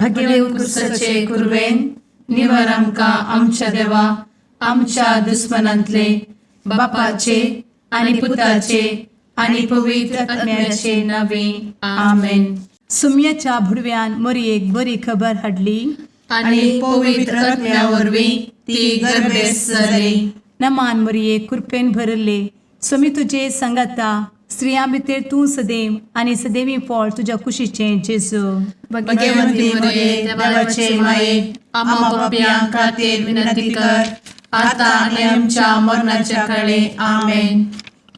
भगेवंत क्रुसाचे कुरवेन निवार आमकां आमच्या देवा आमच्या दुस्मनांतले बापाचे आनी पुताचे आनी पवित्र आत्म्याचे नावे. आमेन. सुम्याच्या भुडव्यान मोरयेक बरी खबर हाडली. आनी पवित्र आत्म्या वरवीं ती गर्भेस्त जाली. नमान मोरये, कृपेन भरले, स्वामी तुजे सांगाता, स्त्रियां भितर तूं सदैव आनी सदैवी फळ तुज्या कुशीचें जेजू. भगवंती मरिये, देवाचे माये, आम्हा पापयां खातीर विनंती कर, आता आनी आमच्या मरणाच्या काळे. आमेन.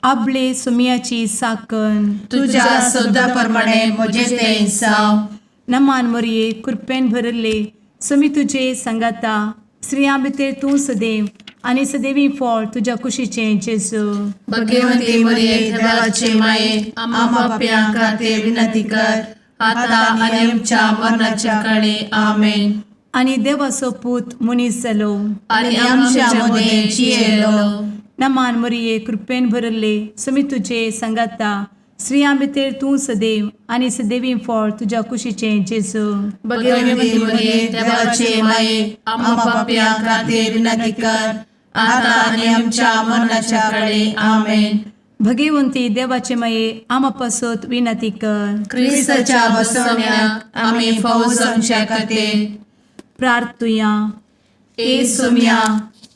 आबले सुम्याची साकन. तुझ्या शब्दा प्रमाणे म्हजें तें जावं. नमान मोरये, कृपेन भरले, स्वामी तुजे सांगाता, स्त्रियां भितर तूं सदैव आनी सदैवी फळ तुज्या कुशीचें जेजू. भगवंती मरिये, देवाचे माये, आम्हा पापयां खातीर विनंती कर, आता आनी आमच्या मरणाच्या काळे. आमेन. आनी देवाचो पूत मनीस जालो आनी आमच्या मदें जियेलो. नमान मोरये, कृपेन भरले, स्वामी तुजे सांगाता, स्त्रियां भितर तूं सदैव आनी सदैवी फळ तुज्या कुशीचें जेजू. भगवंती मरिये, देवाचे माये, आम्हा पापयां खातीर विनंती कर, आता आनी आमच्या मरणाच्या काळे. आमेन. भगवंती देवाचे माये, आमा पासत विनंती कर. क्रिस्ताच्या बसवण्याक आमी फावो जावच्या खातीर प्रार्थुया. ए सोम्या,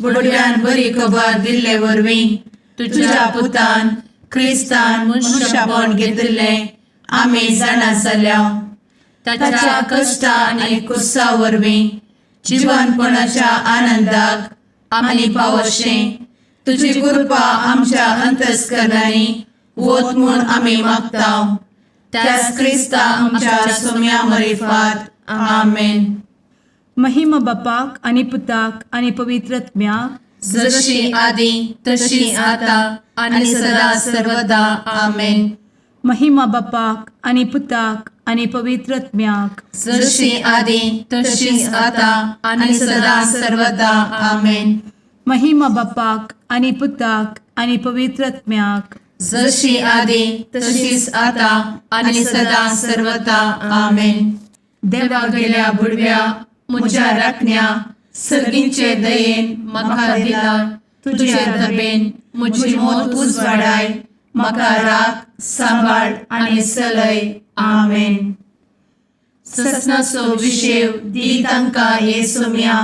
बुडव्यान बरी खबर दिल्ले वरवीं तुझ्या पुतान क्रिस्तान मनुष्यपण घेतिल्लें आमी जाणा जाल्या. ताच्या कश्टा आनी कुर्सा वरवीं जिवनपणाच्या आनंदाक आमी पावशें तुजी कृपा आमच्या अंतस्करणांनी वत म्हूण आमी मागता, त्याच क्रिस्ता आमच्या सोम्या मरिफात. आमेन. महिमा बापाक आनी पुताक आनी पवित्र आत्म्याक. जशी आदी तशी आता आणि सदा सर्वदा. आमेन. महिमा बापाक आनी पुताक आनी पवित्र आत्म्याक. जशी आदी तशीच आता आणि सदा सर्वदा. आमेन. महिमा बापाक आनी पुताक आनी पवित्र आत्म्याक. जशी आदी तशीच आता आणि सदा सर्वदा. आमेन. देवा गेल्या बुडव्या म्हज्या राखण्या, सर्गींचे दयेन म्हाका दिला तुझे दबेन म्हजी मोत उजवाडाय, म्हाका राख, सांबाळ आनी चलय. आमेन. ससनाचो विशेव दी तांकां हे सोम्या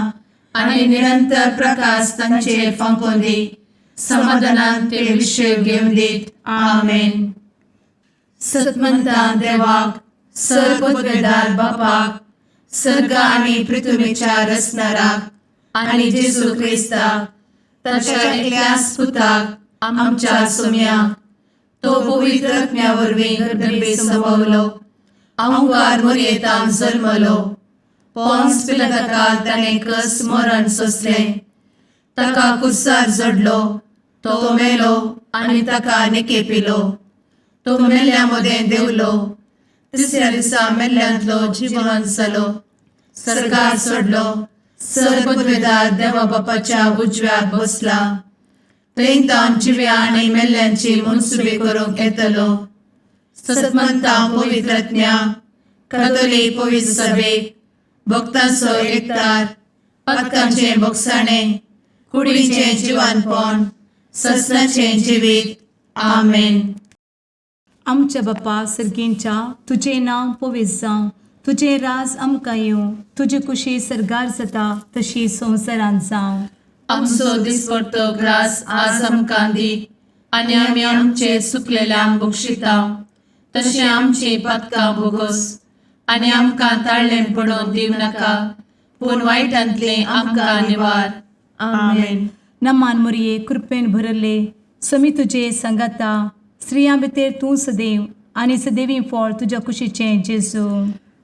आनी निरंतर प्रकाश तांचेर फांकोवन दी, समाधानान ते विशेव घेवन दीत. आमेन. सतमंता देवाक, सर पदवेदार बापाक, सर्ग आनी पृथ्वीच्या रचणाराक आनी जेजू क्रिस्ताक ताच्या एकल्याच पुताक आमच्या सोम्याक, तो पवित्र आत्म्या वरवीं गर्भे संभवलो, अहंकार मोरयेतान जल्मलो, पोन्स पिलाताकाल ताणें कस मरण सोंसलें, ताका कुर्सार जडलो, तो मेलो आनी ताका निकेपिलो, तो मेल्ल्या मदें देवलो, तिसऱ्या दिसा मेल्ल्यांतलो जिवन जालो, सर्गार सोडलो, सर पदवेदार देवा बापाच्या उजव्याक बसला, थंय तावन जिव्या आनी मेल्ल्यांची मनसुबी करूंक येतलो. सतमंता पवित्रज्ञा कथोलीक पवित्र सभेक, भक्तांचो एकतार, पातकांचें बोगसाणें, कुडीचें जिवानपण, ससनाचें जिवीत. आमेन. आमच्या बापा सर्गींच्या, तुजें नांव पवित्र जावं, तुजें राज आमकां येवं, तुजी कुशी सर्गार जाता तशी संवसारांत जावं. आमचो दिसपडतो ग्रास आज आमकां दी आनी आमी आमचे सुकलेल्यांक बक्षिता तशें आमची पातकां भोगोस आनी आमकां ताळ्ळें पडोवन दिवं नाका, पूण वायटांतलें आमकां निवार. आमेन. नमान मोरये, कृपेन भरले, समी तुजे सांगाता, स्त्रियां भितर तूं सदैव आनी सदैवी फळ तुज्या कुशीचें जेजू.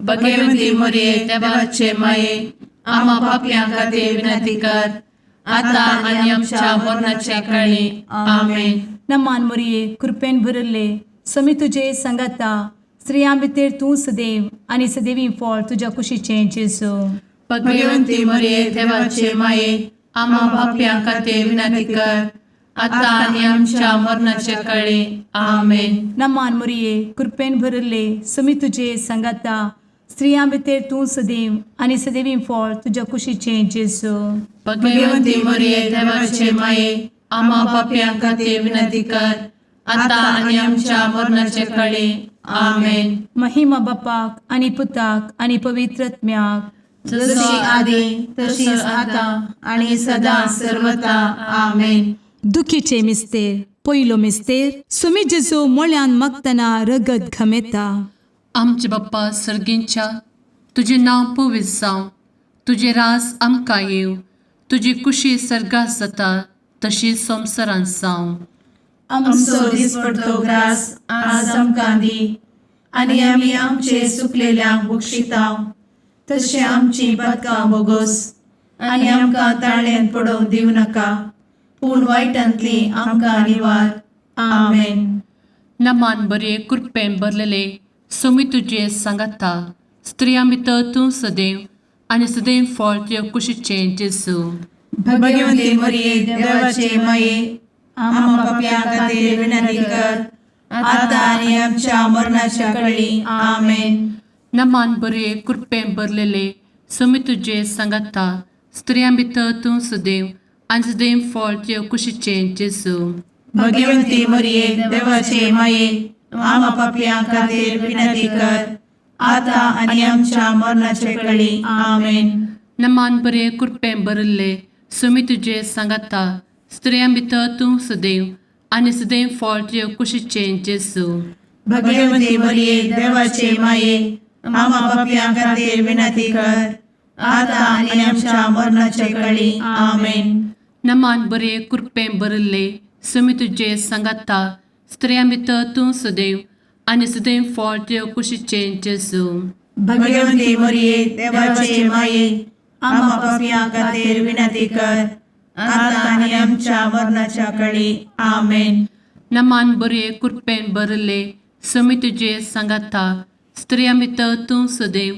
भगवंती मोरये, देवाचे माये, आम्हा पापयां खातीर विनंती कर, आता आनी आमच्या मरणाच्या काळी. आमेन. नमान मोरये, कृपेन भरले, समी तुजे सांगाता, स्त्रियां भितर तूं सदैव आनी सदैवी फळ तुज्या कुशीचें जेजू. भगवंती मोरये, देवाचे माये, आम्हा पापयां खातीर विनंती कर, आता आनी आमच्या मरणाच्या काळी. आमेन. नमान मोरये, कृपेन भरले, समी तुजे सांगाता, स्त्रियां भितर तूं सदैव आनी सदैवी फळ तुज्या कुशीचें जेजू. भगवंती मरिये, देवाचे माये, आम्हा पापयां खातीर विनंती कर, आतां आनी आमच्या मरणाचे कळी. आमेन. महिमा बापाक आनी पुताक आनी पवित्र आत्म्याक. जशी आदी तशीच आतां आनी सदां सर्वता. आमेन. दुखीचे मिस्तेर. पयलो मिस्तेर, सुमी जेजू मोळ्यान मागतना रगत घमेता. आमचे बाप्पा सर्गींच्या, तुजें नांव पवित्र जावं, तुजें रास आमकां येवं, तुजी कुशी सर्गात जाता तशी संवसारांत जावं. आमचो दिसपडतो ग्रास आज आमकां दी आनी आमी आमचे सुकलेल्यांक बक्षिता तशें आमची पातकां बोगोस आनी आमकां ताळ्यांत पडोवंक दिवं नाका, पूण वायटांतली आमकां निवार. आमेन. नमान बरे, कृपेन भरलेले, सोमी तुजे सांगाता, स्त्रियां भितर तूं सदैव आनी सदैव फळ तुज्या कुशीचें जेजू. भगवंती मरिये, देवाचे माये, आम्हा पापयां खातीर विनंती कर, आतां आनी आमच्या मरणाच्या कळी. आमेन. नमान बरे, कृपेन भरलेले, सोमी तुजे सांगाता, स्त्रियां भितर तूं सदैव आनी सदैव फळ तुज्या कुशीचें जेजू. भगवंती मरिये, देवाचे माये, आम्हा पापयां खातीर विनंती कर, आतां आनी आमच्या मरणाच्या कळी. आमेन. नमान बरे, कृपेन भरिल्ले, सोमी तुजे सांगाता, स्त्रियां भितर तूं सदैव आनी सदैव फळ तुज्या कुशीचें जेजू. भगवंती मरिये, देवाचे माये, आम्हा पापयां खातीर विनंती कर, आतां आनी आमच्या मरणाच्या कळी. आमेन. नमान बरे, कृपेन भरिल्ले, सोमी तुजे सांगाता, स्त्रियां भितर तूं सदैव आनी सदैव फळ तुज्या कुशीचें जेजू. भगवंती मरिये, देवाचे माये, आम्हा पापयां खातीर विनंती कर, आतां आनी आमच्या मरणाच्या कळी. आमेन. नमान बरे, कृपेन भरिल्ले, सोमी तुजे सांगाता, स्त्रियां भितर तूं सदैव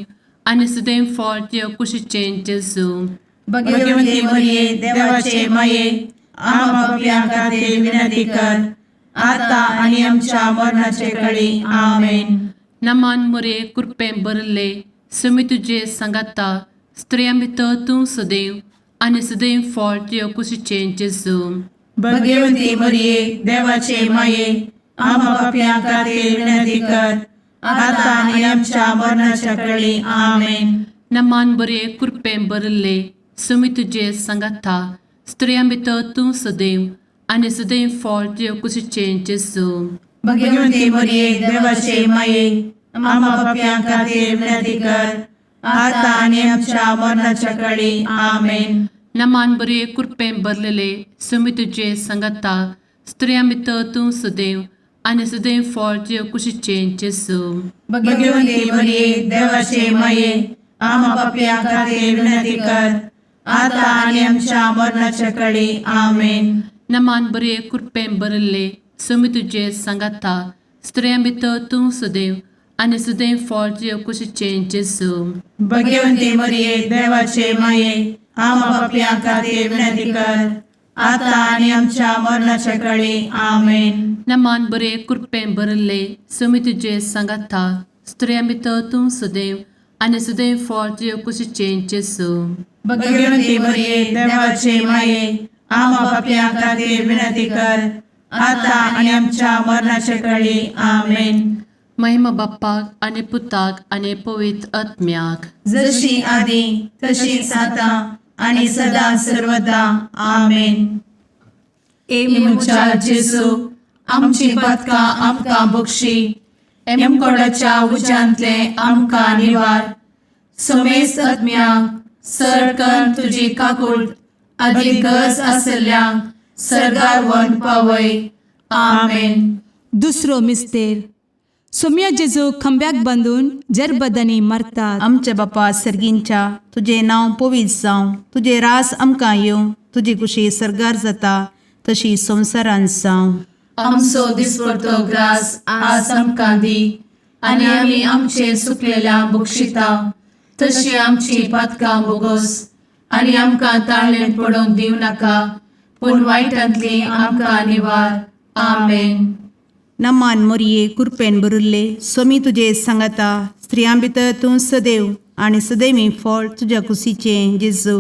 आनी सदैव फळ तुज्या कुशीचें जेजू. भगवंती मरिये, देवाचे माये, आम्हा पापयां खातीर विनंती कर, आतां आनी आमच्या मरणाचे कळी. आमेन. नमान मरे, कृपेन भरिल्ले, सोमी तुजे सांगाता, स्त्रियां भितर तूं सदैव आनी सदैव फळ तुज्या कुशीचें जेजू. भगवंती मरिये, देवाचे माये, आम्हा पापयां खातीर विनंती कर, आतां आनी आमच्या मरणाच्या कळी. आमेन. नमान बरे, कृपेन भरिल्ले, सोमी तुजे सांगाता, स्त्रियां भितर तूं सदैव आनी सदैव फळ तुज्या कुशीचें जेजू. भगवंती मरिये, देवाचे माये, आम्हा पापयां खातीर विनंती कर, आतां आनी आमच्या मरणाच्या कळी. आमेन. नमान बरे, कृपेन भरलेले, सोमी तुजे सांगाता, स्त्रियां भितर तूं सदैव आनी सदैव फळ तुज्या कुशीचें जेजू. भगवंती मरिये, देवाचे माये, आम्हा पापयां खातीर विनंती कर, आतां आनी आमच्या मरणाच्या कळी. आमेन. नमान बरे, कृपेन भरिल्ले, सोमी तुजे सांगाता, स्त्रियां भितर तूं सदैव आनी सदैव फळ तुज्या कुशीचें जेजू. भगवंती मरिये, देवाचे माये, आम्हा पापयां खातीर विनंती कर, आतां आनी आमच्या मरणाच्या कळी. आमेन. नमान बरे, कृपेन भरिल्ले, सोमी तुजे सांगाता, स्त्रियां भितर तूं सदैव आनी सदैव फळ तुज्या कुशीचें जेजू. भगवंती मरिये, देवाचे माये, आम्हा पापयां खातीर विनंती कर, आतां आनी आमच्या मरणाच्या कळी. आमेन. महिमा बाप्पाक आनी पुताक आनी पवित्र आत्म्याक. जशी आदी तशीच आतां आनी सदां सर्वदा. आमेन. ए म्हज्या जेजू, आमची पातकां आमकां बक्षी, एमकोडाच्या उज्यांतले आमकां निवार, समेस्त आत्म्यांक सरकन तुजी काकूळ आदी गरज आसल्ल्यांक सर्गार व्हरून पावय. आमेन. दुसरो मिस्तेर, सोम्या जेजू खांब्याक बांदून जरबदांनी मारतात. आमच्या बापा सर्गींच्या, तुजें नांव पवित्र जावं, तुजें रास आमकां येवं, तुजी कुशी सर्गार जाता तशी संवसारांत जावं. आमचो दिसपडतो ग्रास आज आमकां दी आनी आमी आमचे सुकलेल्या बक्षिता तशी आमची पातकां बोगोस आनी आमकां ताळ्ळें पडोवंक दिवं नाका, पूण वायटांतली आमकां निवार. आमेन. नमान मोरये कुरपेन बरुल्ले सोमी तुजे सांगाता स्त्रियां भितर तूं सदैव आनी सदैवी फळ तुज्या कुशीचें जेजू.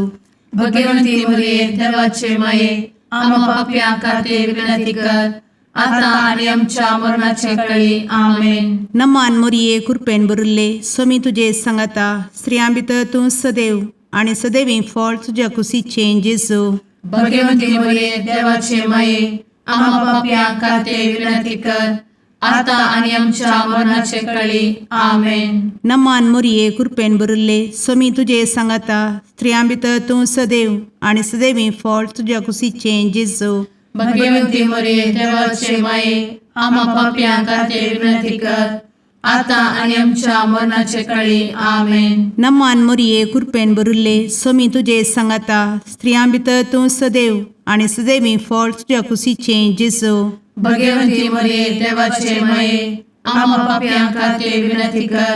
भगवंती मरिये देवाचे माये आम्हा पापयां खातीर विनंती कर आता आनी आमच्या मरणाचे कळी. आमेन. नमान मोरये कुरपेन बरुल्ले सोमी तुजे सांगाता स्त्रियां भितर तूं सदैव आनी सदैवी फळ तुज्या कुशीचें जेजू. भगवंती मरिये देवाचे माये आम्हा पापयां खातीर विनंती कर आता आनी आमच्या मरणाचे कळी. आमेन. नमान मोरये कुरपेन बरुल्ले सोमी तुजे सांगाता स्त्रियां भितर तूं सदैव आनी सदैवी फळ तुज्या कुशीचें जेजू. भगवंती मरिये देवाचे माये आम्हा पापयां खातीर विनंती कर आता आनी आमच्या मरणाचे कळी. आमेन. नमान मोरये कुरपेन बरुल्ले सोमी तुजे सांगाता स्त्रियां भितर तूं सदैव आनी सदैवी फळ तुज्या कुशीचें जेजू. भगवंती मरिये देवाचे माये आम्हा पापयां खातीर विनंती कर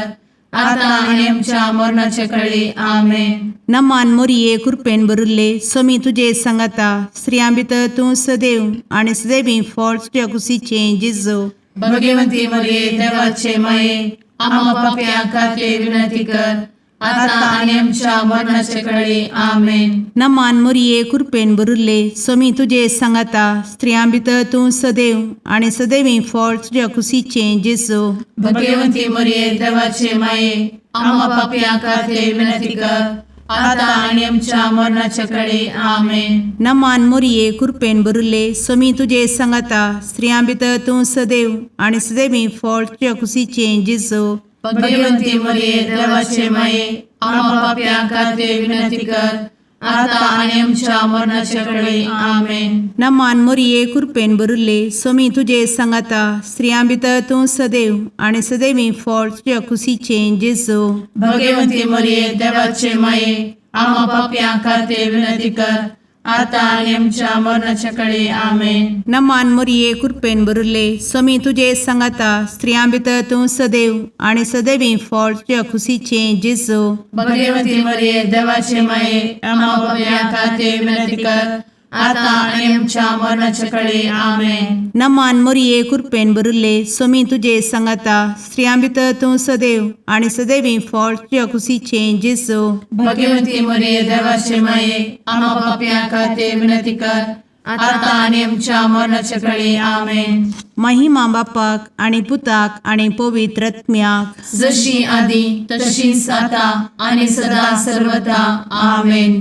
आता आनी आमच्या मरणाचे कळी. आमेन. नमान मोरये कुरपेन बरुल्ले सोमी तुजे सांगाता स्त्रियां भितर तूं सदैव आनी सदैवी फळ तुज्या कुशीचें जेजू. भगवंती मरिये देवाचे माये आम्हा पापयां खातीर विनंती कर आता आनी आमच्या मरणाचे कळी. आमेन. नमान मोरये कुरपेन बरुल्ले सोमी तुजे सांगाता स्त्रियां भितर तूं सदैव आनी सदैवी फळ तुज्या कुशीचें जेजू. भगवंती मरिये देवाचे माये आम्हा पापयां खातीर विनंती कर आता आनी आमच्या मरणाचे कळी. आमेन. नमान मोरये कुरपेन बरुल्ले सोमी तुजे सांगाता स्त्रियां भितर तूं सदैव आनी सदैवी फळ तुज्या कुशीचें जेजू. भगवंती मरिये देवाचे माये आम्हा पापयां खातीर विनंती कर आता आनी आमच्या मरणाचे कळी. आमेन. नमान मोरये कुरपेन बरुल्ले सोमी तुजे सांगाता स्त्रियां भितर तूं सदैव आनी सदैवी फळ तुज्या कुशीचें जेजू. भगवंती मरिये देवाचे माये आम्हा पापयां खातीर विनंती कर आता आनी आमच्या मरणाचे कळी. आमेन. नमान मोरये कुरपेन बरुल्ले सोमी तुजे सांगाता स्त्रियां भितर तूं सदैव आनी सदैवी फळ तुज्या कुशीचें जेजू. भगवंती मरिये देवाचे माये आम्हा पापयां खातीर विनंती कर आता आनी आमच्या मरणाचे कळी. आमेन. नमान मोरये कुरपेन बरुल्ले सोमी तुजे सांगाता स्त्रियां भितर तूं सदैव आनी सदैवी फळ तुज्या कुशीचें जेजू. भगवंती मरिये देवाचे माये आम्हा पापयां खातीर विनंती कर आता आनी आमच्या मरणाचे कळी. आमेन. महिमा बापाक आनी पुताक आनी पवित्र आत्म्याक. जशी आदी तशीच आता आनी सदा सर्वता. आमेन.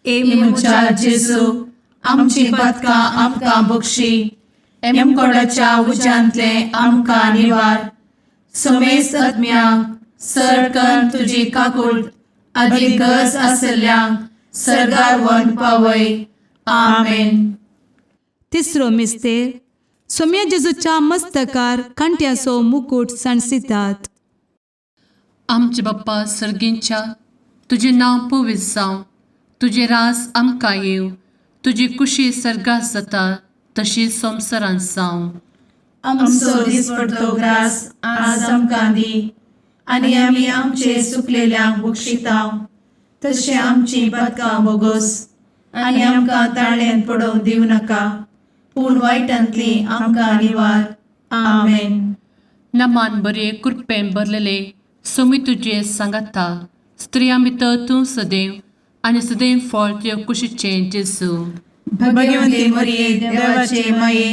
ए म्हज्या जेजू आमची पातकां आमकां बक्षी एमकोडाच्या उज्यांतले आमकां निवार समेस्त आत्म्यांक सरकन तुजी काकूट आदी गरज आसल्ल्यांक सरगार व्हरून पावय. आमेन. तिसरो मिस्तेर सोम्या जेजूच्या मस्तकार कांट्याचो मुकूट सांडसितात. आमचे बाप्पा सर्गींच्या तुजें नांव पवित्र जावं, तुजें राज आमकां येवं, तुजी कुशी सर्गात जाता तशी संवसारांत जावं. आमचो दिसपडतो ग्रास आज आमकां दी आनी आमी आमचे सुकलेल्यांक बक्षितांव तशें आमची पातकां बोगोस आनी आमकां ताळ्यान पडोवंक दिवं नाका पूण वायटांतली आमकां निवार. आमेन. नमान बरे कृपेन भरलेले सोमी तुजे सांगाता स्त्रियां भितर तूं सदैव आनी सदैव फळ तुज्या कुशीचें जेजू. भगवंती मरिये देवाचे माये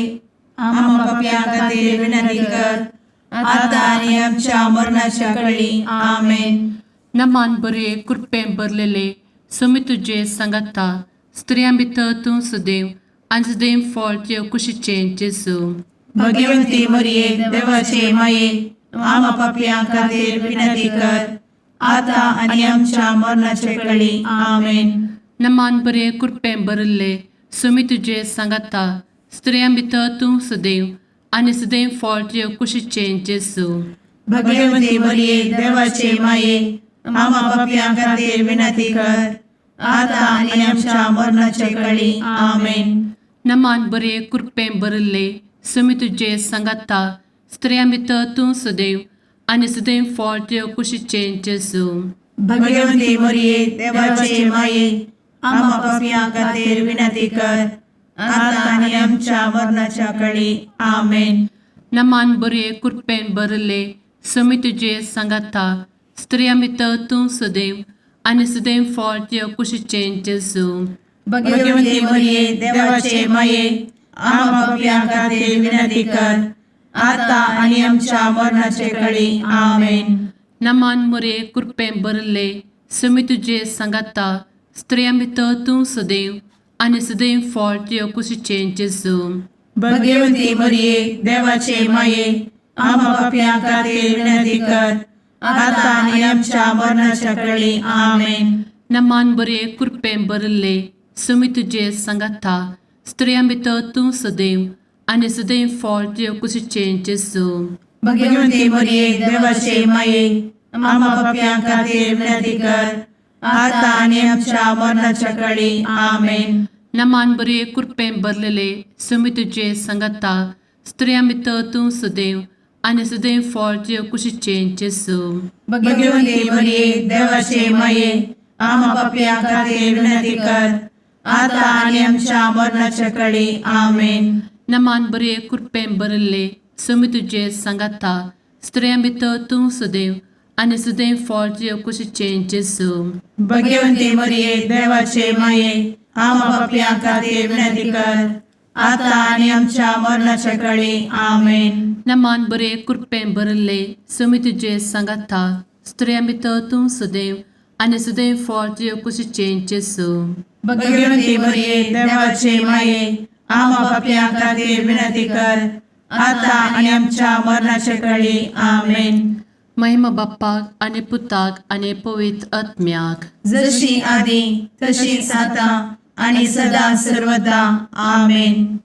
आम्हा पापयां खातीर विनंती कर आता आनी आमच्या मरणाच्या कळी. आमेन. नमान बरे कृपेन भरलेले सोमी तुजे सांगाता स्त्रियां भितर तूं सदैव आनी सदैव फळ तुज्या कुशीचें जेजू. भगवंती मरिये देवाचे माये आम्हा पापयां खातीर विनंती कर आता आनी आमच्या मरणाच्या कळी. आमेन. नमान बरे कृपेन भरिल्ले सोमी तुजे सांगाता स्त्रियां भितर तूं सदैव आनी सदैव फळ तुज्या कुशीचें जेजू. भगवंती मरिये देवाचे माये आम्हा पापयां खातीर विनंती कर आता आनी आमच्या मरणाच्या कळी. आमेन. नमान बरे कृपेन भरिल्ले सोमी तुजे सांगाता स्त्रियां भितर तूं सदैव आनी सदैव फळ तुज्या कुशीचें जेजू. भगवंती मरिये देवाचे माये आम्हा पापयां खातीर विनंती कर आता आनी आमच्या मरणाच्या कळी. आमेन. नमान बरे कृपेन भरले समी तुजे सांगाता स्त्रिया भितर तूं सदैव आनी सदैव फळ तुज्या कुशीचें जेजू. भगवती मरिये, देवाचे माये, आम्हा पापयां खातीर विनंती कर, आता आनी आमच्या मरणाचे कळी. आमेन. नमान मुरे कृपेन भरले समी तुजे सांगाता स्त्रिया भितर तूं सदैव आनी सदैव फळ तुज्या कुशीचें जेजू. भगवती मरिये, देवाचे माये, आम्हा पापयां खातीर विनंती कर, आता आनी आमच्या मरणाच्या कळी. आमेन. नमान बरे कृपेन भरले समी तुजे सांगाता स्त्रिया भितर तूं सदैव आनी सदैव फळ तुज्या कुशीचें जेजू. भगवती मरिये, देवाचे माये, आम्हा पापयां खातीर विनंती कर, आता आनी आमच्या मरणाच्या कळी. आमेन. नमान बरे कृपेन भरलेले समी तुजे सांगाता स्त्रिया भितर तूं सदैव आनी सदैव फळ तुज्या कुशीचें जेजू. भगवती मरिये, देवाचे माये, आम्हा पापयां खातीर विनंती कर, आता आनी आमच्या मरणाच्या कळी. आमेन. नमान बरे कृपेन भरले समी तुजे सांगाता स्त्रिया भितर तूं सदैव आनी सदैव फळ तुज्या कुशीचें जेजू. भगवती मरिये, देवाचे माये, आम्हा पापयां खातीर विनंती कर, आता आनी आमच्या मरणाच्या कळी. आमेन. नमान बरे कृपेन भरले समी तुजे सांगाता स्त्रिया भितर तूं सदैव आनी सदैव फळ तुज्या कुशीचें जेजू. भगवती मरिये, देवाचे माये, आम्हा पापयां खातीर विनंती कर, आता आनी आमच्या मरणाच्या कळी. आमेन. महिमा बाप्पाक आनी पुताक आनी पवित्र आत्म्याक. जशी आदी तशीच आता आणि सदा सर्वदा. आमेन.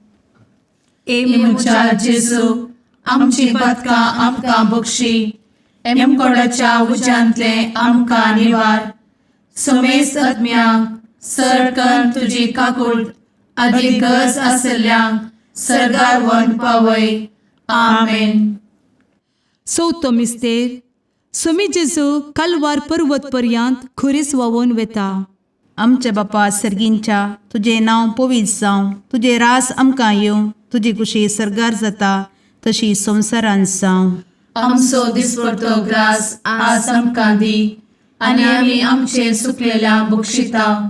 ए म्हज्या जेजू, आमची पातकां आमकां बक्षी, एमकोडाच्या उज्यांतले आमकां निवार, समेस्त आत्म्यांक सरकन तुजी काकूट आदी गरज आसल्ल्यांक सर्गार व्हरून पावय. आमेन. चवथो मिस्तेर. सोमी जेजू कालवार पर्वत पर्यंत खुरीस व्हांवून वेता. आमच्या बापा सर्गींच्या, तुजें नांव पवित्र जावं, तुजें रास आमकां येवं, तुजी कुशी सर्गार जाता तशी संवसारांत जावं. आमचो दिसपडतो ग्रास आज आमकां दी आनी आमी आमचे सुकलेल्या बक्षिता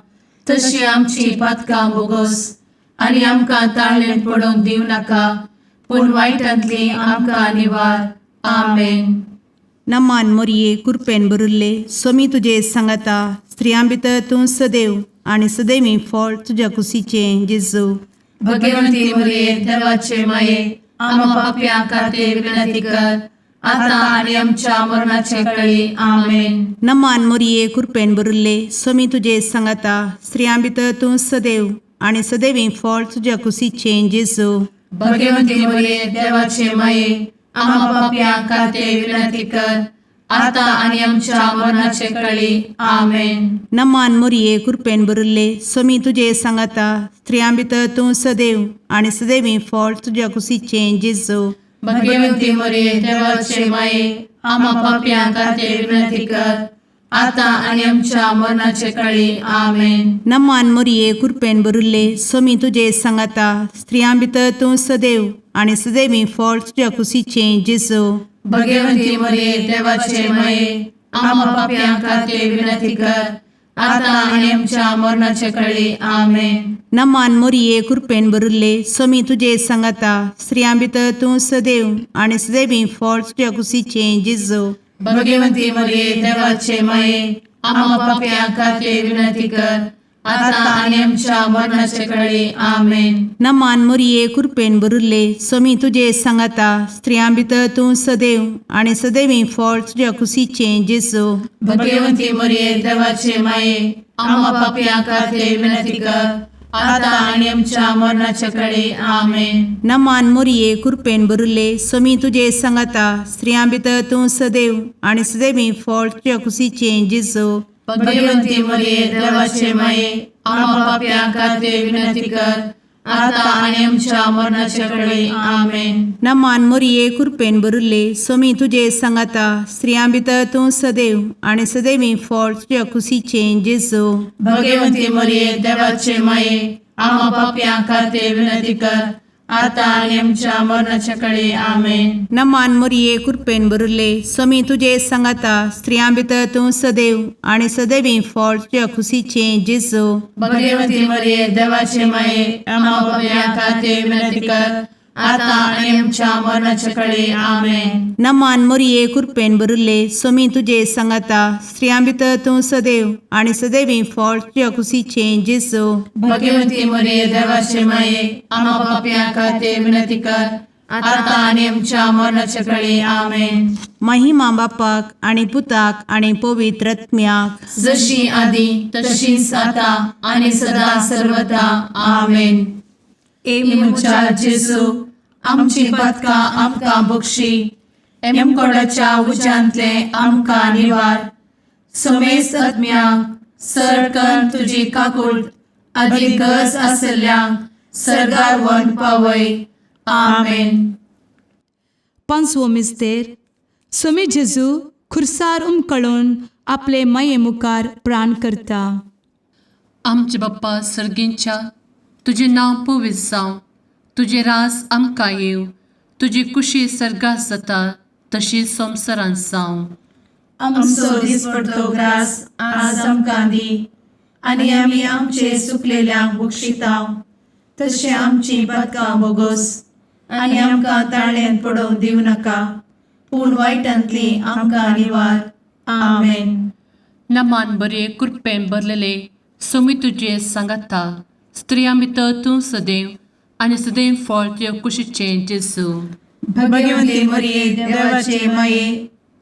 तशी आमची पातकां बोगोस आनी आमकां ताळणेन पडोवंक दिवं नाका पूण वायटांतली आमकां निवार. आमेन. नमान मोरये, कुरपेन भरिल्ले, सोमी तुजे सांगाता, स्त्रियां भितर तूं सदैव आनी सदैवी फळ तुज्या कुशीचें जेजू. भगवंती मरिये, देवाचे माये, आम्हा पापयां खातीर विनंती कर, आता आनी आमच्या मरणाचे कळी. आमेन. नमान मोरये, कुरपेन भरिल्ले, सोमी तुजे सांगाता, स्त्रियां भितर तूं सदैव आनी सदैवी फळ तुज्या कुशीचें जेजू. भगवंती मरिये, देवाचे माये, आम्हा पापयां खातीर विनंती कर, आता आनी आमच्या मरणाचे कळी. आमेन. नमान मोरये, कुरपेन भरिल्ले, सोमी तुजे सांगाता, स्त्रियां भितर तूं सदैव आनी सदैवी फळ तुज्या कुशीचें जेजू. भगवंती मरिये, देवाचे माये, आम्हा पापयां खातीर विनंती कर, आता आनी आमच्या मरणाचे कळी. आमेन. नमान मोरये, कुरपेन भरिल्ले, सोमी तुजे सांगाता, स्त्रियां भितर तूं सदैव आनी सदैवी फळ तुज्या कुशीचें जेजू. भगवंती मरिये, देवाचे माये, आम्हा पापयां खातीर विनंती कर, आता आनी आमच्या मरणाचे कळी. आमेन. नमान मोरये, कुरपेन भरिल्ले, सोमी तुजे सांगाता, स्त्रियां भितर तूं सदैव आनी सदैवी फळ तुज्या कुशीचें जेजू. भगवंती मरिये, देवाचे माये, आम्हा पापयां खातीर विनंती कर, आता आनी आमच्या मरणाचे कळी. आमेन. नमान मोरये, कुरपेन भरिल्ले, सोमी तुजे सांगाता, स्त्रियां भितर तूं सदैव आनी सदैवी फळ तुज्या कुशीचें जेजू. भगवंती मरिये, देवाचे माये, आम्हा पापयां खातीर विनंती कर, आता आनी आमच्या मरणाचे कळी. आमेन. नमान मोरये, कुरपेन भरिल्ले, सोमी तुजे सांगाता, स्त्रियां भितर तूं सदैव आनी सदैवी फळ तुज्या कुशीचें जेजू. भगवंती मरिये, देवाचे माये, आम्हा पापयां खातीर विनंती कर, आता आनी आमच्या मरणाचे कळी. आमेन. नमान मोरये, कुरपेन भरिल्ले, सोमी तुजे सांगाता, स्त्रियां भितर तूं सदैव आनी सदैवी फळ तुज्या कुशीचें जेजू. भगवंती मरिये, देवाचे माये, आम्हा पापयां खातीर विनंती कर, आतां आनी आमच्या मरणाच्या कडे आमेन. नमान मोरये कृपेन भरिल्ले, स्वामी तुजे सांगाता, स्त्रियां भितर तूं सदैव आनी सदैवी फळ तुज्या खुशीचें जेजू. भगवती मरिये, देवाचे माये, आम्हा पापयां खातीर विनंती कर, आतां आनी आमच्या मरणाच्या कडे आमेन. नमान मोरये कृपेन भरिल्ले, स्वामी तुजे सांगाता, स्त्रियां भितर तूं सदैव आनी सदैवी फळ तुज्या खुशीचें जेजू. भगवती मरिये, देवाचे माये, आम्हा पापयां खातीर विनंती कर, आतां आनी आमच्या मरणाच्या कडे आमेन. महिमा बापाक आनी पुताक आनी पवित्र आत्म्याक. जशी आदी तशीच आता आणि सदा सर्वदा आमेन. ए म्हज्या जेजू, आमची पदकां आमकां बक्षी, एमकोडाच्या उज्यांतले आमकां निवार, समेस्त आत्म्यांक सरकन तुजी काकूट आदी गरज आसल्ल्यांक सर्गार व्हरून पावय. आमेन. पांचवो मिस्तेर. स्वामी जेजू खुर्सार उमकळून आपले माये मुखार प्राण करता. आमचे बाप्पा सर्गींच्या, तुजें नांव पवित्र जावं, तुजें रास आमकां येवं, तुजी कुशी सर्गात जाता तशी संवसारांत जावं. आमचो दिसपडतो ग्रास आज आमकां दी आनी आमी आमचे सुकलेल्यांक बक्षितांव, तशें आमची पदकां बोगोस आनी आमकां ताळ्यांत पडोवंक दिवं नाका, पूण वायटांतली आमकां निवार. आमेन. नमान बरे कृपेन भरलेले, सोमी तुजे सांगाता, स्त्रियां भितर तूं सदैव आनी सदैव फळ तुज्या कुशीचें जेजू. भगवती मरिये, देवाचे माये,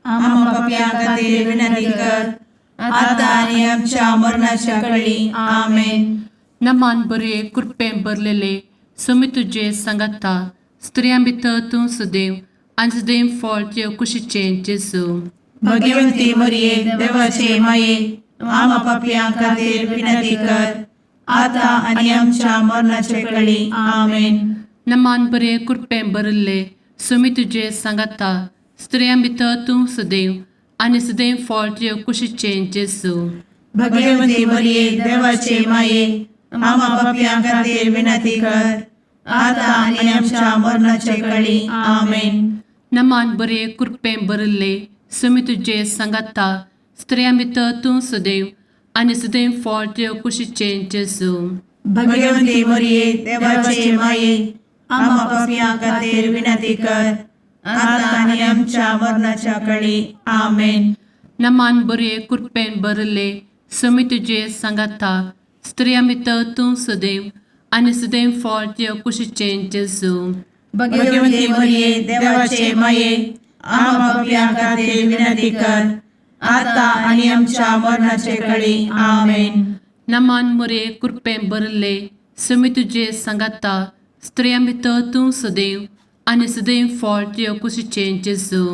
आम्हा पापयां खातीर विनंती कर, आता आनी आमच्या मरणाच्या कळी. आमेन. नमान बरे कृपेन भरलेले, सोमी तुजे सांगाता, स्त्रियां भितर तूं सदैव आनी सदैव फळ तुज्या कुशीचें जेजू. भगवती मरिये, देवाचे माये, आम्हा पापयां खातीर विनंती कर, आता आनी आमच्या मरणाच्या कळी. आमेन. नमान बरे कृपेन भरिल्ले, सुमी तुजे सांगाता, स्त्रियां भितर तूं सदैव आनी सदैव फळ तुज्या कुशीचें जेजू. भगवती मरिये, देवाचे माये, आम्हा पापयां खातीर विनंती कर, आता आनी आमच्या मरणाच्या कळी. आमेन. नमान बरे कृपेन भरिल्ले, सुमी तुजे सांगाता, स्त्रियां भितर तूं सदैव आनी सदैव फळ तुज्या कुशीचें जेजू. भगवती मरिये, देवाचे माये, आम्हा पापयां खातीर विनंती कर, आता आनी आमच्या मरणाच्या कळी. आमेन. नमान बरे कृपेन भरिल्ले, सुमी तुजे सांगाता, स्त्रियां भितर तूं सदैव आनी सदैव फळ तुज्या कुशीचें जेजू. भगवती मरिये, देवाचे माये, आम्हा पापयां खातीर विनंती कर, आता आनी आमच्या मरणाचे कळी. आमेन. नमान मोरे कृपेन भरिल्ले, सुमी तुजे सांगाता, स्त्रियां भितर तूं सदैव आनी सदैव फळ तुज्या कुशीचें जेजू.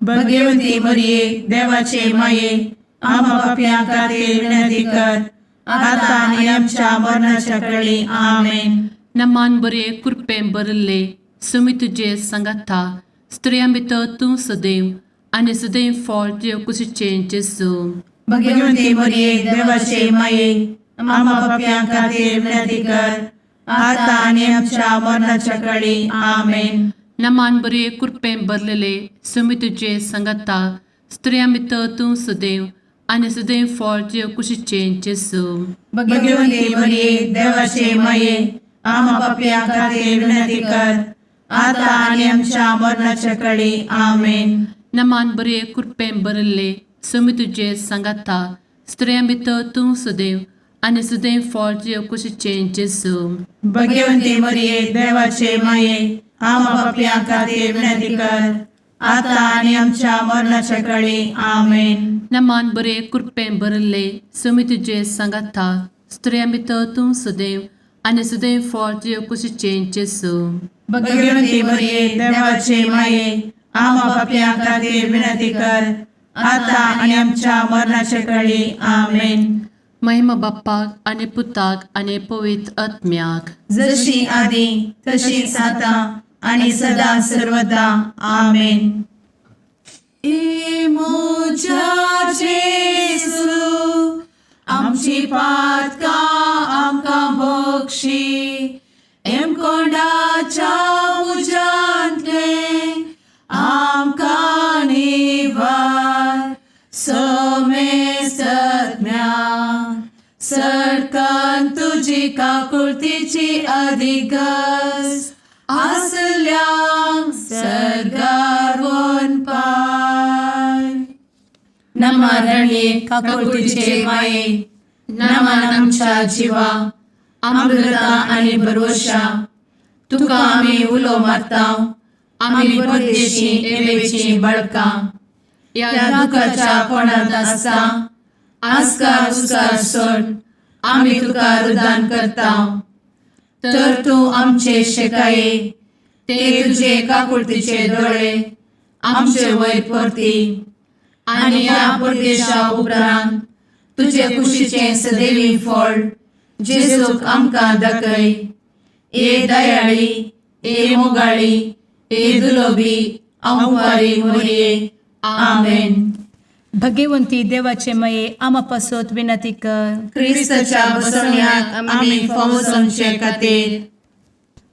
भगवती मरिये, देवाचे माये, आम्हा पापयां खातीर विनंती कर, आता आनी आमच्या मरणाच्या कळी. आमेन. नमान बरे कृपेन भरिल्ले, सुमी तुजे सांगाता, स्त्रियां भितर तूं सदैव आनी सदैव फळ तुज्या कुशीचें जेजू. भगवती मरिये, देवाचे माये, आम्हा पापयां खातीर विनंती कर, आता आनी आमच्या मरणाच्या कळी. आमेन. नमान बरे कृपेन भरलेले, सुमी तुजे सांगाता, स्त्रियां भितर तूं सदैव आनी सदैव फळ तुज्या कुशीचें जेजू. भगवती मरिये, देवाचे माये, आम्हा पापयां खातीर विनंती कर, आता आनी आमच्या मरणाच्या कळी. आमेन. नमान बरे कृपेन भरिल्ले, सुमी तुजे सांगाता, स्त्रियां भितर तूं सदैव आनी सदैव फळ तुज्या कुशीचें जेजू. भगवती मरिये, देवाचे माये, आम्हा पापयां खातीर विनंती कर, आता आनी आमच्या मरणाच्या कळी. आमेन. नमान बरे कृपेन भरिल्ले, सुमी तुजे सांगाता, स्त्रियां भितर तूं सदैव आनी सदैव फळ तुज्या कुशीचें जेजू. भगवती मरिये, देवाचे माये, आम्हा पापयां खातीर विनंती कर, आता आनी आमच्या मरणाच्या कळी. आमेन. महिमा बाप्पाक आनी पुताक आनी पवित्र आत्म्याक. जशी आदी तशीच आता आणि सदा सर्वदा. आमेन. ए म्हज्या जेजू, आमची पातकां आमकां बक्षी, एमकोंडाच्या तुजी काकुळतीची अधिक गरज आसल्यांक सर्गार पाय. नमारणे काकुळतीचे माये, नमन आमच्या जिवा, अमृता आनी भरवशा. तुका आमी उलो मारता, आमी परदेशी एवेची बळकां ह्या दुखाच्या कोणांत आसता. आस्कार उस्कार सोड आमी तुका रुदान करता, तर तूं आमचे शेकाये ते तुजे काकुळतीचे दोळे आमचे वयर परती आनी ह्या परदेशा उपरांत तुजे कुशीचें सदैवी फळ जेजूक आमकां दाखय. ए दयाळी, ए मोगाळी, ए दुलोबी आंवारी मोरये. आमेन. भगवंती देवाचे मये, आमा पासत विनंती कर. क्रिस्ताच्या बसवण्याक आमी फावो जावचे खातीर.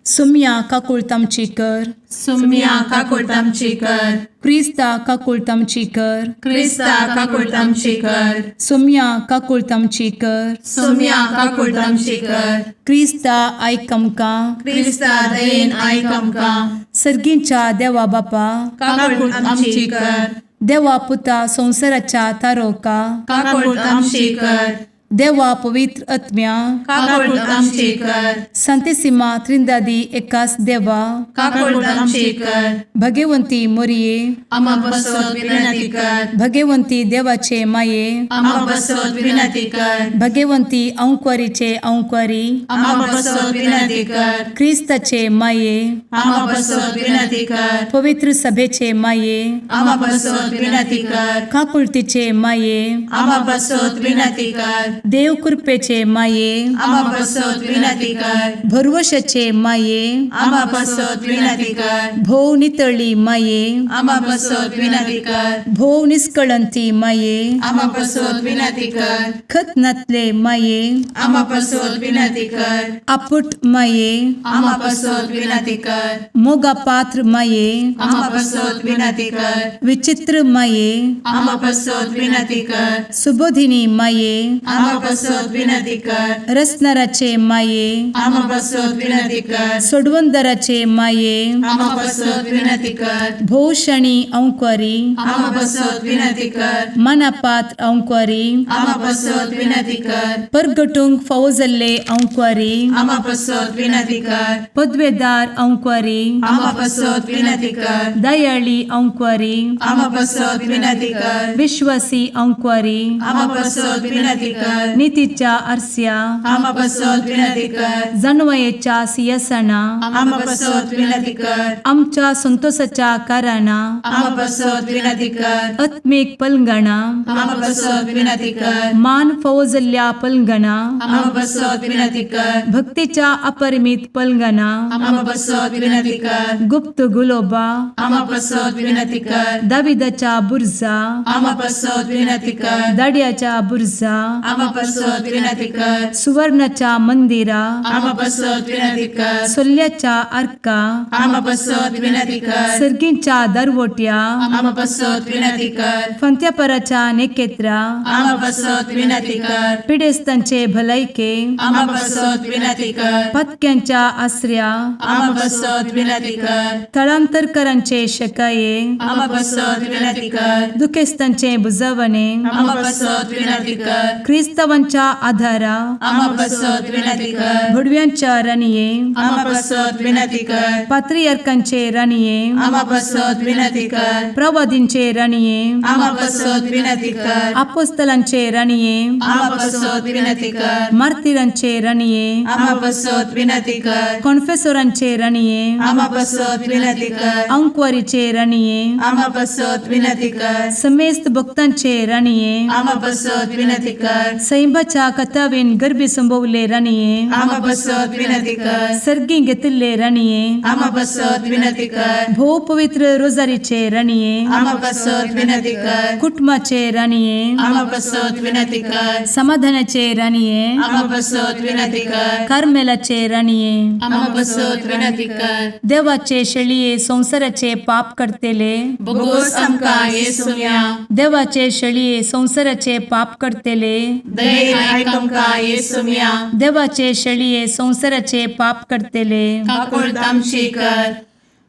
सुम्या काकुळत आमची कर. सुम्या काकुळट आमची कर. क्रिस्ता काकुळत आमची कर. क्रिस्ता काकुळट आमची कर. सुम्या काकुळत आमची कर. सुम्या काकुळट आमची कर. क्रिस्ता आयक आमकां. क्रिस्ता दयेन आयक आमकां. सर्गींच्या देवा बापा, काकुळट आमची कर. देवा पुता संवसाराच्या तारोका, काकुळट आमची कर. देवा पवित्र आत्म्या, काकुळट आमची कर. संतेसिमा त्रिंदादी एकास देवा, काकुळट आमची कर. भगवंती मोरये, आमा पासत विनंती कर. भगवंती देवाचे माये, आमा पासत विनंती कर. भगवंती अंक्वारीचे अंक्वारी, आमा पासत विनंती कर. क्रिस्ताचे माये, आमा पासत विनंती कर. पवित्र सभेचे माये, आमा पासत विनंती कर. काकुळतीचे माये, आमा पासत विनंती कर. देव कृपेचे माये, आमा पासत विनंती कर. भरवशाचे माये, आमा पासत विनंती कर. भोव नितळी माये, आमा पासत विनंती कर. भोव निस्कळंती माये, आमा पासत विनंती कर. खत नातले माये, आमा पासत विनंती कर. आपुट माये, आमा पासत विनंती कर. मोगा पात्र माये, आमा पासत विनंती कर. विचित्र माये, आमा पासत विनंती कर. सुबोधिनी माये, आमा पासत विनंती कर. रसनाराचे माये, आमा पासत विनंती कर. सोडवंदराचे माये, आमा पासत विनंती कर. भोवशणी अंक्वारी, आमा पासत विनंती कर. मनापात्र अंक्वारी, आमा पासत विनंती कर. परगटूंक फावो जाल्ले अंक्वारी, आमा पासत विनंती कर. पदवेदार अंक्वारी, आमा पासत विनंती कर. दयाळी अंक्वारी, आमा पासत विनंती कर. विश्वासी अंक्वारी, आमा पासत विनंती कर. नितीच्या आरस्या, आमा पासत विनंती कर. जानवयेच्या सियासना, आमा पासत विनंती कर. आमच्या संतोषाच्या कारणा, आमा पासत विनंती कर. आत्मीक पलंगणा, आमा पासत विनंती कर. मान फावो जाल्ल्या पलंगणा, आमा पासत विनंती कर. भक्तीच्या अपरिमित पलंगणा, आमा पासत विनंती कर. गुप्त गुलोबा, आमा पासत विनंती कर. दाविदाच्या बुर्जा, आमा पासत विनंती कर. दाड्याच्या बुर्जा, आमा पासत विनंती कर. सुवर्णाच्या मंदिरा, आमा पासत विनंती कर. सोल्ल्याच्या आर्का, आमा पासत विनंती कर. सर्गींच्या दरवट्या, आमा पासत विनंती कर. फंत्यापराच्या नेकेत्रा, आमा पासत विनंती कर. पिडेस्तांचे भलायके, आमा पासत विनंती कर. पातक्यांच्या आसऱ्या, आमा पासत विनंती कर. थळांतरकरांचे शकाये, आमा पासत विनंती कर. दुखेस्तांचे बुजवणे, आमा पासत विनंती कर. क्रिस्तावांच्या आधारा, आमा पासत विनंती कर. भुडव्यांच्या राणये, आमा पासत विनंती कर. पात्रियार्कांचे राणये, आमा पासत विनंती कर. प्रवादींचे राणये, आमा पासत विनंती कर. आपोस्तलांचे राणये, आमा पासत विनंती कर. मार्तिरांचे राणये, आमा पासत विनंती कर. कॉन्फेसोरांचे राणये, आमा पासत विनंती कर. अंक्वारीचे राणये, आमा पासत विनंती कर. समेस्त भक्तांचे राणये, आमा पासत विनंती कर. सैंबाच्या कथावेन गर्भी संभवले राणये, आमा पासत विनंती कर. सर्गी घेतिल्ले राणये, आमा पासत विनंती कर. भोव पवित्र रोजारीचे राणये, आमा पासत विनंती कर. कुटुंबाचे राणये, आमा पासत विनंती कर. समाधानाचे राणये, आमा पासत विनंती कर. कार्मेलाचे राणये, आमा पासत विनंती कर. देवाचे शेळये संवसाराचे पाप करतेले, बोगोस आमकां येसुम्या. देवाचे शेळये संवसाराचे पाप करतेले, दयेन आयक आमकां येसुम्या. देवाचे शेळये संवसाराचे पाप करतले, काकुळट आमची कर.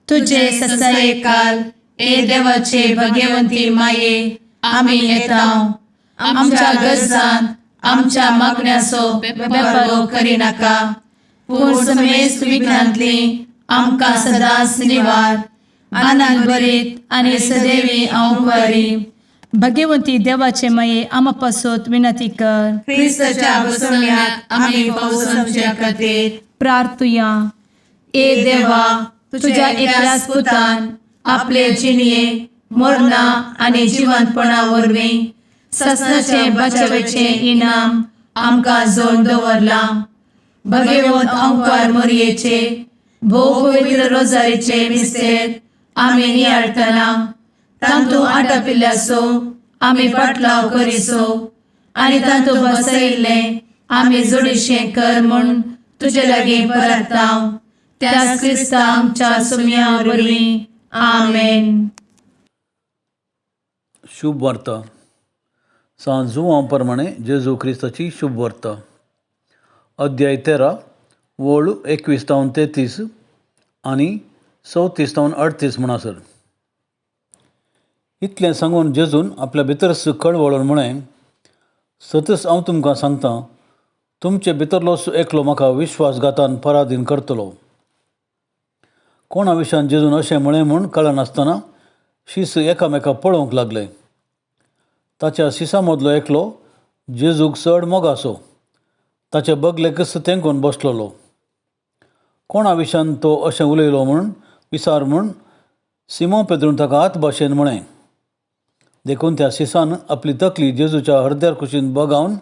तुजे तुजे ससायेकाल ए देवाचे भगवंती माये, आमी येता. आमच्या गरजान आमच्या मागण्याचो बेपारो करिनाका, पूण समेस्त विघ्नांतली आमकां सदांच निवार. आनंद भरीत आनी सदैवी हांव बरी. भगवंती देवाचे माये, आमा पासत विनंती कर. क्रिस्ताच्या बसवण्यात आमी पावसाच्या खातीर. प्रार्थुया. ए देवा, तुझ्या एकल्याच पुतान आपले जिणये मरणा आनी जिवंतपणा वरवीं ससनाचे बचावेचे इनाम आमकां जोड दवरलां. भगवंत अंकार मोरयेचे भोव पवित्र रोजारीचे मिस्तेर आमी नियाळटना तांतू आटापिल्ल्याचो आमी पाटलाव करिसो आनी तांतू बसयिल्लें आमी जोडीशें कर म्हूण तुजे लागीं परताव, त्याच क्रिस्ता आमच्या सुम्या वरवीं. आमेन. शुभ वार्ता सांत जुवांव प्रमाणे जेजू क्रिस्ताची शुभ वार्ता. अध्याय 13 वळ 21 तावन 33 आनी 34 तावन 38 म्हणसर. इतलें सांगून जेजून आपल्या भितर कळवळून म्हळें, सतच हांव तुमकां सांगता, तुमचे भितरलोच एकलो म्हाका विश्वासघातान पराधीन करतलो. कोणा विशयान जेजून अशें म्हळें म्हूण कळनासतना शीस एकामेका पळोवंक लागले. ताच्या शिसां मदलो एकलो जेजूक चड मोगासो ताच्या बगलेकच तेंकून बसलेलो. कोणा विशयान तो अशें उलयलो म्हूण विचार म्हूण सिमो पेद्रून ताका हात भाशेन म्हळें. देखून त्या शिसान आपली तकली जेजूच्या हरद्यार कुशीन बगावन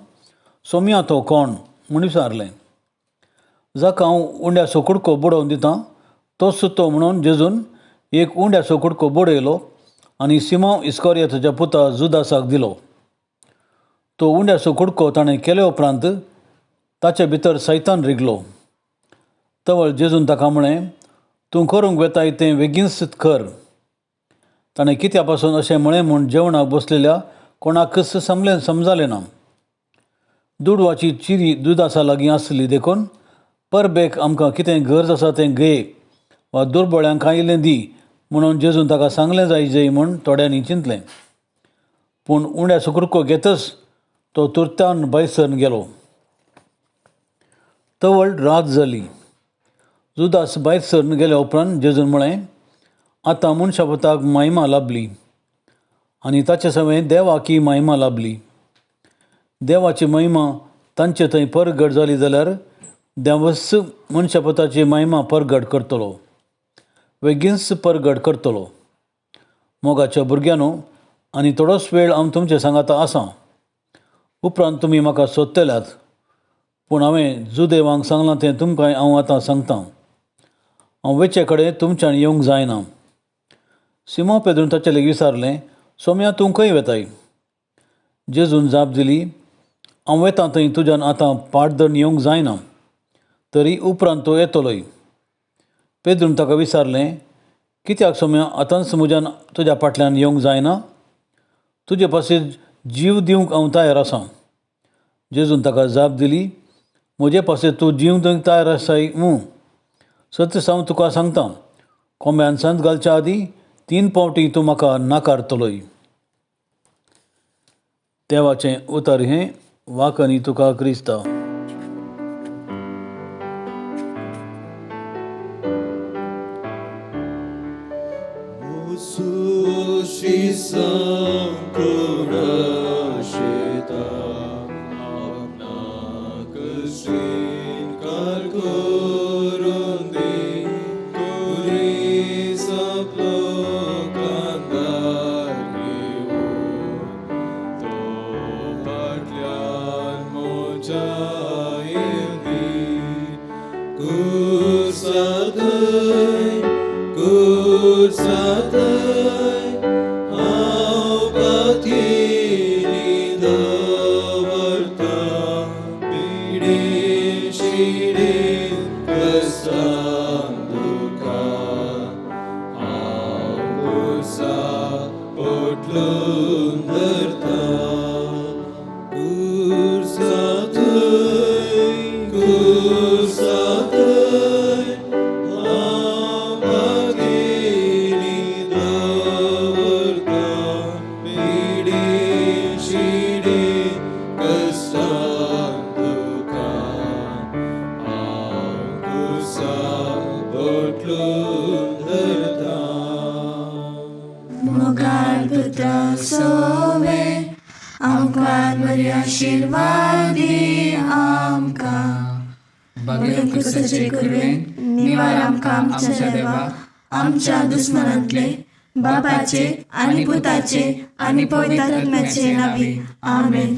सोम्या तो कोण म्हूण विचारलें. जाका हांव उंड्याचो कुडको बुडोवन दितां तोच तो म्हणून जेजून एक उंड्याचो कुडको बुडयलो आनी सिमांव इस्कोरियताच्या पुता जुदासाक दिलो. तो उंड्याचो कुडको ताणें केले उपरांत ताचे भितर सैतान रिगलो. तवळ जेजून ताका म्हळें, तूं करूंक वेताय तें बेगीनच कर. ताणें कित्या पासून अशें म्हळें म्हूण जेवणाक बसलेल्या कोणाकच समजालें ना. दुडवाची चिरी दुदासा लागीं आसली देखून परबेक आमकां कितें गरज आसा तें घे वा दुर्बळ्यांक कांय इल्लें दी म्हणून जेजून ताका सांगलें जाय म्हूण थोड्यांनी चिंतलें. पूण उंड्याचो कुडको घेतच तो तुर्तान भायर सरून गेलो. तवळ रात जाली. जुदास भायर सरून गेल्या उपरांत जेजून म्हळें, आतां मनशा पुताक महिमा लाभली आनी ताचे सवें देवाक महिमा लाभली. देवाची महिमा तांचे थंय परगट जाली जाल्यार देवच मनशा पुताची महिमा परगट करतलो, बेगीनच परगट करतलो. मोगाच्या भुरग्यांनो, आनी थोडोच वेळ हांव तुमचे सांगाता आसा. उपरांत तुमी म्हाका सोदतल्यात, पूण हांवें जुदेवांक सांगलां तें तुमकां हांव आतां सांगतां. हांव वेचे कडेन तुमच्यान येवंक जायना. सिमो पेद्रून ताचे लागीं विचारलें, सोम्या तूं खंय वेताय? जेजून जाप दिली, हांव वेतां थंय तुज्यान आतां पाट धरून येवंक जायना, तरी उपरांत तो येतलोय. पेद्रून ताका विचारलें, कित्याक सोम्या आतांच म्हज्यान तुज्या फाटल्यान येवंक जायना? तुजे पासून जीव दिवंक हांव तयार आसा. जेजून ताका जाप दिली, म्हजे पासून तूं जीव दिवंक तयार आसाय मूं? सत्य हांव तुका सांगता, कोंब्यान सांत घालच्या आदीं 3 फावटी तूं म्हाका नाकारतलोय. देवाचें उतर हें. वाकनी तुका क्रिस्ता. Potlun dărta, cursa पोटलून धरता. मोगाळ पुता सोवे आमकां बरी आशिर्वादी आमकां. बगले क्रिस्ताचे कुरवेन निवार आमकां आमच्या देवा आमच्या दुस्मनांतले, बापाचे आनी पुताचे आनी पवित्र आत्म्याचे नांवी, आमेन.